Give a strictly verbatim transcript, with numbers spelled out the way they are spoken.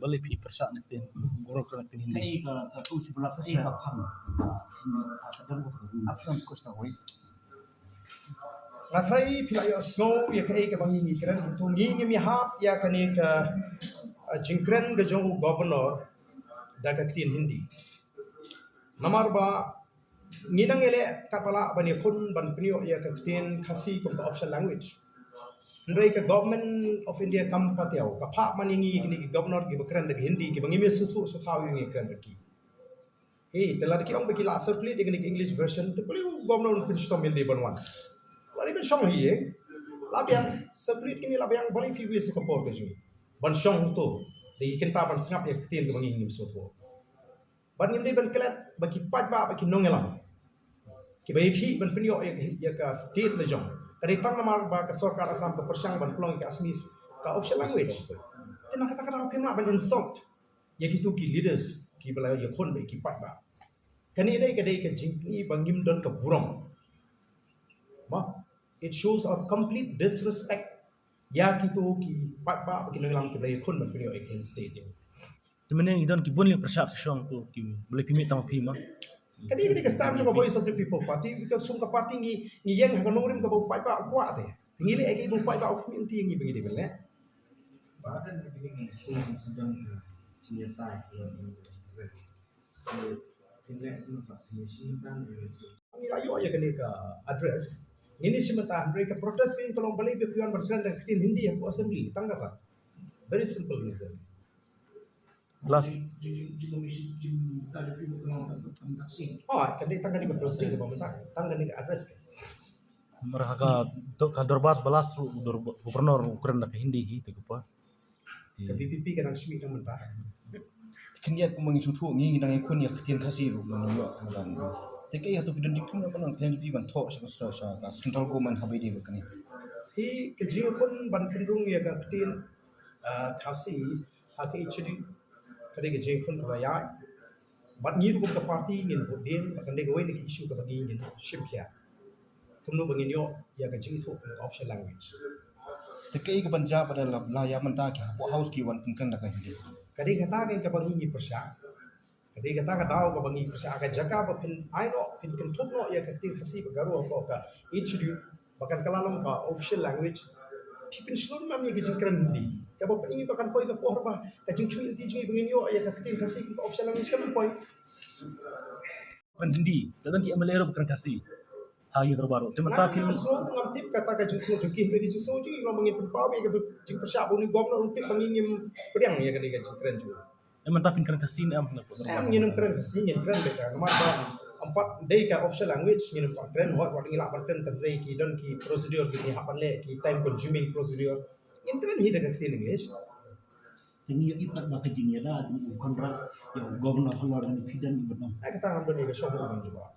Balei phi pyrshah na ktien, guror ka ktien Hindi? Kaei ka, ka tu sebelah kaei ka phang. Ka don ka tu. Ap sam kus ta wei. Nga tharai phi la ïohsngew ïa kaei kaba ngi ngi kren, to ngi ngim ïahap ïa kane ka, uh, jingkren ka jong u governor da ka ktien Hindi. Namar ba ngi nang ïaleh katba lah ban ïakhun ban pynïoh ïa ka ktien Khasi kum ka official language. Hynrei ka Government of India kam pat ïoh, ka phah man ïa ngi kine ki governor kiba kren da ka Hindi, kiba ngim ïa sngewthuh sngewthaw ïa ngi kren da ki. Hei, te lada ki ong ba ki la circulate ïa kane ka English version, te balei u governor un pynshitom ïalade ban wan? Balei ban shong hi, eh? La biang, circulate kine la biang, balei phi waste ka por ka jong ngi ban shong hangto? Da ki kynta ban sngap ïa ka ktien kaba ngi ngim sngewthuh. Bad ngim dei ban klet ba ki paidbah bad ki nongïalam kiba ïakhih ban pynïoh ïa, ïa ka state la jong, ka dei tang namar ba ka sorkar Assam ka pyrshang ban pynlong ïa ka Assamese ka official language. Te na kata ka daw phim lah ban insult ïa kito ki leaders kiba la ïakhun bad ki paidbah. Kane dei ka dei ka jingpyni ba ngim don ka burom. Ma, it shows our complete disrespect ïa kito ki paidbah bad ki nongïalam kiba la ïakhun ban pynïoh ïa ka Hindi state. Te mynne ngi don ki bun liang pyrshah ka shong to ki, balei phi mih tang phi ma. Ka dei, ka dei ka stand jong ka Voice of the People Party, because sum ka party ngi, ngi ïeng ha ka nongrim kaba u paidbah u kwah te. Ngi leh ïa kiba u paidbah u khmih, te ngi ba ngi dei ban leh. Ngi la ïoh ïa kane ka address. Ngin ïa shim bynta, hynrei ka protest ka long balei ba phi wan ban kren da ka ktien Hindi hapoh assembly, tang kata. Very simple reason. Last. Oh, ka dei tang kane ka protest ka ba mynta, tang kane ka address. Namar ha ka, ka dorbar ba last ruh u dor-, governor u kren da ka Hindi hi te ka pa. Ka VPP ka dang shim tang mynta. Khyndiat kumba ngi sngewthuh ngi ngi dang ïakhun ïa ka ktien Khasi ruh ban ïoh ha madan. Te kaei hato phi don jingthung na ban ong, phi ban thoh sha ka, sha ka central government ha ba ïadei bad kane. Te ka jingïakhun ban pynrung ïa ka ktien, ah, Khasi ha ka H D ka dei ka jingïakhun kaba ïaid. Bad ngi ruh kum ka party ngin bud dien, bad kan dei kawei na ki issue kaba ngi ngin shim khia. Kumno ba ngin ïoh ïa ka jingithuh kum ka official language. Te kaei kaban jia ba da la, la ïa mynta ki hapoh House ki wan pynkren da ka Hindi. Ka dei kata ka kaba ngi ngi pyrshah. Ka dei kata ka daw kaba ngi pyrshah, ka jaka ba phin ai noh, phin kynthup noh ïa ka ktien Khasi bad Garo hapoh ka H D, ba kan kylla long ka official language. Phi pynshlur nam ïa ka jingkren Hindi. Kaba phi, ba kan poi ka por ba ka jingkhmih lynti jong ngi ba ngin ïoh ïa ka ktien Khasi kum ka official language, kan poi. Kren Hindi, te don ki MLA ruh ba kren Khasi ha ïing dorbar. Te mynta phi, ngam tip kata ka jingsngew jong ki, hynrei ka jingsngew jong ngi, ngam, ba ngin pynpaw ïa ka jingpyrshah ba une u governor un tip ba ngi ngim pdiang ïa kane ka jingkren jong ngi. Em, mynta phin kren Khasi ne em? Em, ngin ym kren Khasi, ngin kren beit ka, namar ba ym pat dei ka official language, ngin ym pat kren, hooid wat ngi lah ban kren, hynrei ki don ki procedure ki ngi hap ban leh, ki time consuming procedure. Ngin kren hi da ka ktien English. Te ngi ïohi pat ba ka jingïada jong u Conrad ïa u governor halor kane phi don, i ba don. Ai, kata ngam don ïa ka shong ban jubab.